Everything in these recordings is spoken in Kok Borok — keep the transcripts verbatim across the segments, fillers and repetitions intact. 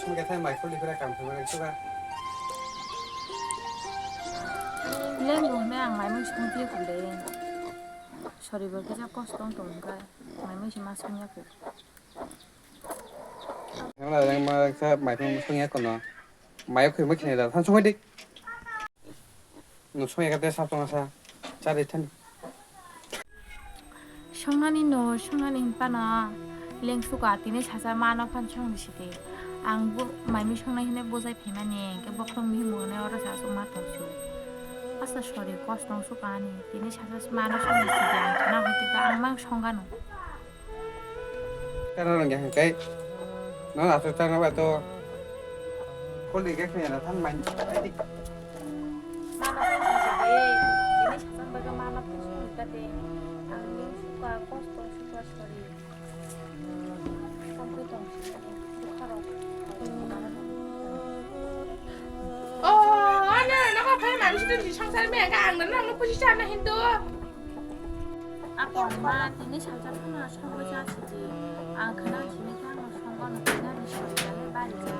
Hwnkhe thai mai khuldi phira kam khaimani suka. Lengbo hwnwi ang mai mui songtwi khulde. Soribo kisa kosto wng tong wngkha. Mai mui se ma songya kho. Hwnla lengma sa mai mui songya kono. Mai khoi mui khinai da than songwi di. Nwng songya kate sap tongsa. Chari thani. Songnani no, songnani hinphano lengsuka tini sacha mano phan songni sidi. Ang bo maimi songnai hinwi bujai phaimani, hwnkhe bokhorok mihimung hinwi oro sa aswk ma tongsu. Asa sori, kosto wngsuka ani, tini sacha mano songni sidi, ang khna hwnkhe ang mang songgano. Kana rang yang kai. No, aswk chana ba to. Koli ge khna na than man. Mano phan songni sidi, tini sacha bagwi mano phan songni kate, ang lengsuka, kosto wngsuka, sori. Oh, ano, nokha phai mami sini di songsar me ka ang nang no pusi sana hindu. Ako ma tini salsa phano songo ja sidi. Ang khana sini ka ang songo no khana ni sori ya bari ja.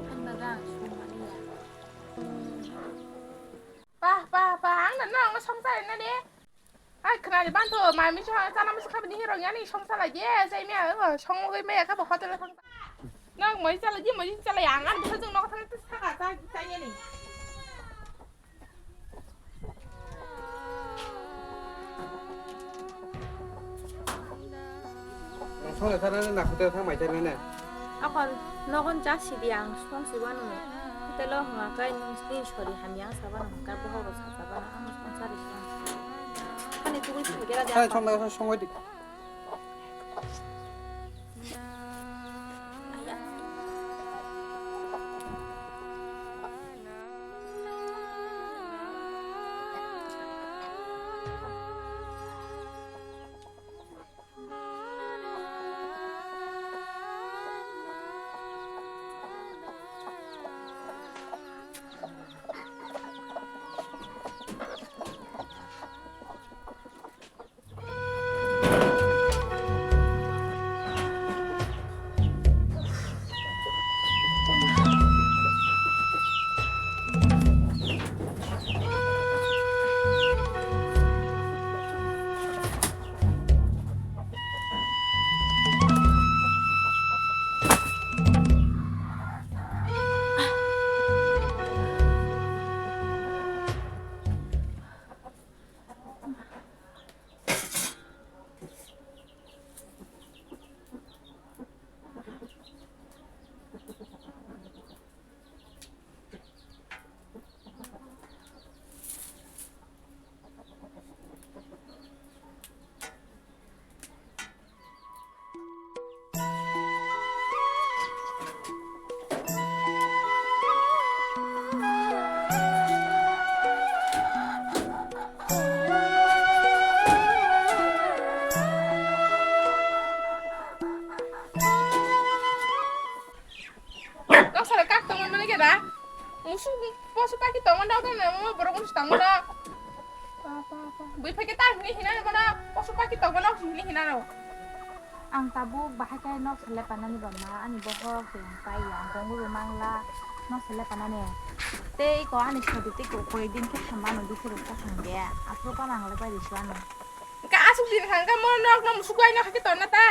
Phan baga ang sumari ya. Pa, pa, pa, ang na nang no songsar na de. Ai, khwnani bantho, mami so chana musu khabini hirok yani songsa lai je, sai mia, o, songwi maya khabo hotel thang. Nang moi chala ji, moi chala yang, an bwsa jung nok thang saka cha cha yani. Sole thana na hotel thang mai thai ne. Akon nogon cha sidi ang song si wano. Hotel o hwnga kai nung sini sori hamya sa wano hwnga bohok rok sa sa wano ang song sa ri. Ani tugul sini gera de. Thai song na song wai di. Noksa rok kak tongmani mani khe da? Musuk posu paki tongmani rok tongmani mo borok unsuk tangmani. Bui phai khe ta hini hina rw mano posu paki tongmani rok hini hina rw. Ang tabuk bahai khe noksa le panani ba ma ani bohok tei ang pai ya ang tongo bo mangla noksa le panani. Tei ko ani sadi tei ko koi din khe hamano dukhu rok ta thang de. Aphuru pa mangla pai risi ano. Ka asuk din kha ka mo nok no musuk ai no kha khe tonna ta.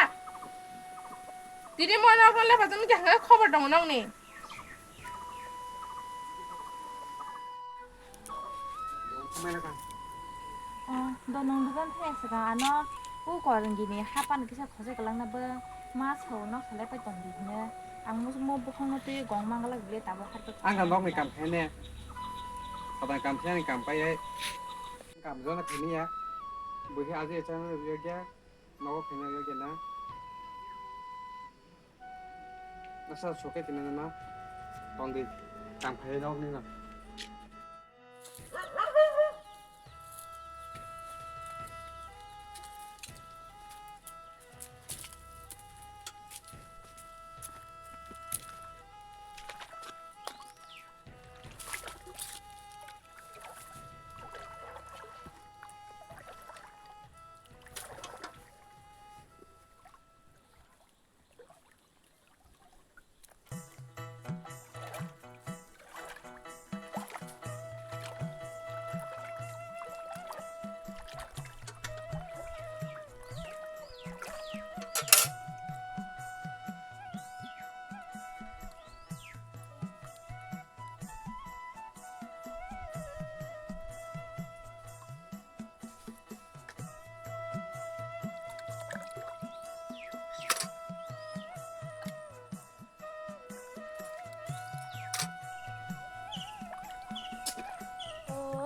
Tini mo nok no le pajak ni khe hanga khobor dong nok ni. Oh, do nung dugan thaya saka ano u korongini hapan kisa khosai kwlangna bo ma sao nok salai pai tong di hino. Ang mo mo bukhang no twi gong manglak bile tabo har. Ang ka nok ni kam khaine. Kadang kam khaine kam pai ai. Kam jona khaini ya. Buhi aje chang yo ya. Nogo khaina yo ya na. Nasa soke tini na. Tong di. Kam khai nok ni na.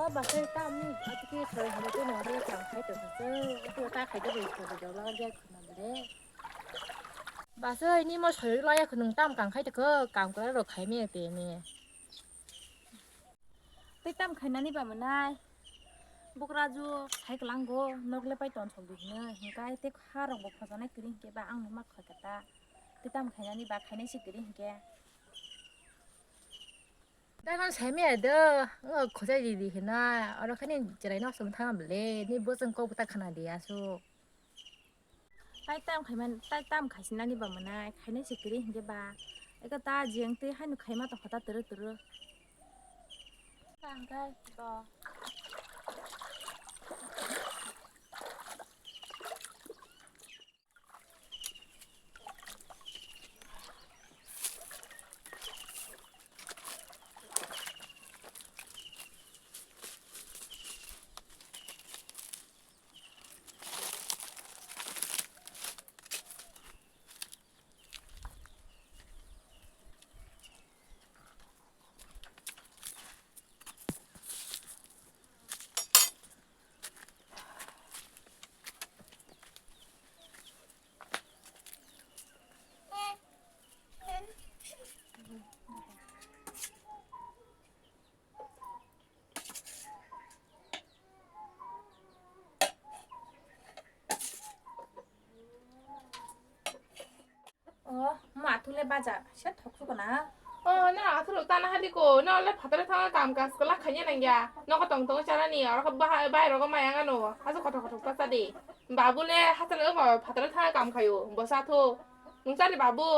Ba sai tam ni atike soi habo to no re kam khai to se. Atike ta khai to ri to do la ya khuna bere. Ba sai ni mo soi la ya khunung tam kam khai to ko kam kra ro khai me te ni. Tei tam khainani ba mwnai? Bukraju hai kwlango, nok le pai tonsok di hino, hinkhe tei kha rok bo khojanai kwrwi hinkhe ba ang no ma khoi kha ta. Tei tam khainani ba khainai se kwrwi hinkhe. Dai man sai maya do, ngo khojai di di hino, oro khe ni cherai nok song thang bele, ni bo chwng kok ta khana di aswk. Tai tam khaiman, tai tam khaisinani ba mwnai, khainai se kwrwi hinkhe ba. Eko ta jeng twi haino khaima tongkha ta twrwk twrwk. Tangkai ko. O, ma thule baja, se thok suko na. O, na athuluk tana hadi ko, na ole phataro thang kam kas kala khanya nangya. Noko tong tong chana ni, oro kha bahai, bahai rogo maya ngano, hasu kothok kothok ta chadi. Babu le hathalo ngo phataro thang kam khayo, bosa tho. Nung chadi babu.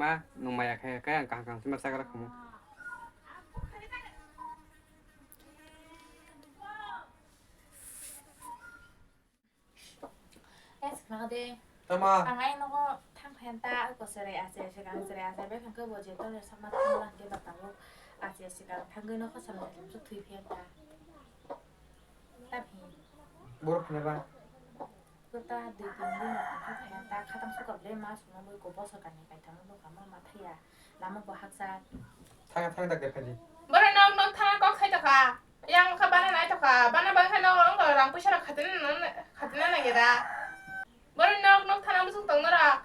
Ma, nung maya khe, khe ang kaham kaham se ma chagra khamu. Es khna de. Tama. Ang ai nogo thang phan ta ko sere ase se kang sere ase be khang ko bo je to sama thang lang ke ba ta bo ase se kang thang no ko sama su thui phan ta. Ta phi. Bor khna ba. Ko ta dui tin din no thang phan ta khatang su ka ble ma su no bo ko bo sa ka ni kai thang no ka ma ma thaya. Lama bo haksa. Thang thang dak de phai di. Boro nok nok thang kok khai ta kha. Yang kha bana nai tokha, bana bang kha no, wng rang puisa rok khatina nang, khatina nang ya da. Boro nok nok thana musuk tong nora.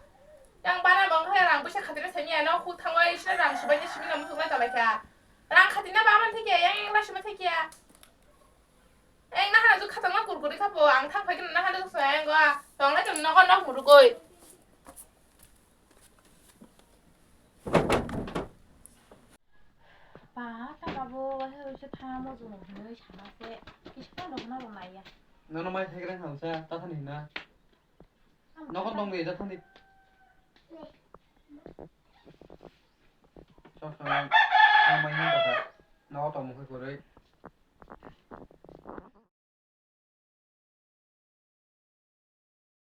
Yang bana bang kha rang puisa khatina sami ya, no khuk thangoi sina rang subai ni simi no musuk nai tolai kha. Rang khatina ba man thikya, yang yang la sima thikya. Yang na hana juk khatang ma kurkuri kha po, ang thang phai khe na hana juk sa yang go, tong lai tong nogo nok murugoi. Ba, ta babo, waisa waisa tha mo jung hinwi sama se, kisa ta rok na rok nai ya. Nono mai thai greng hamsa, ta thani hina. Nogo tong de, ta thani. Sok sok, ang mai hina ta. Nogo tong mukhe kwrwi.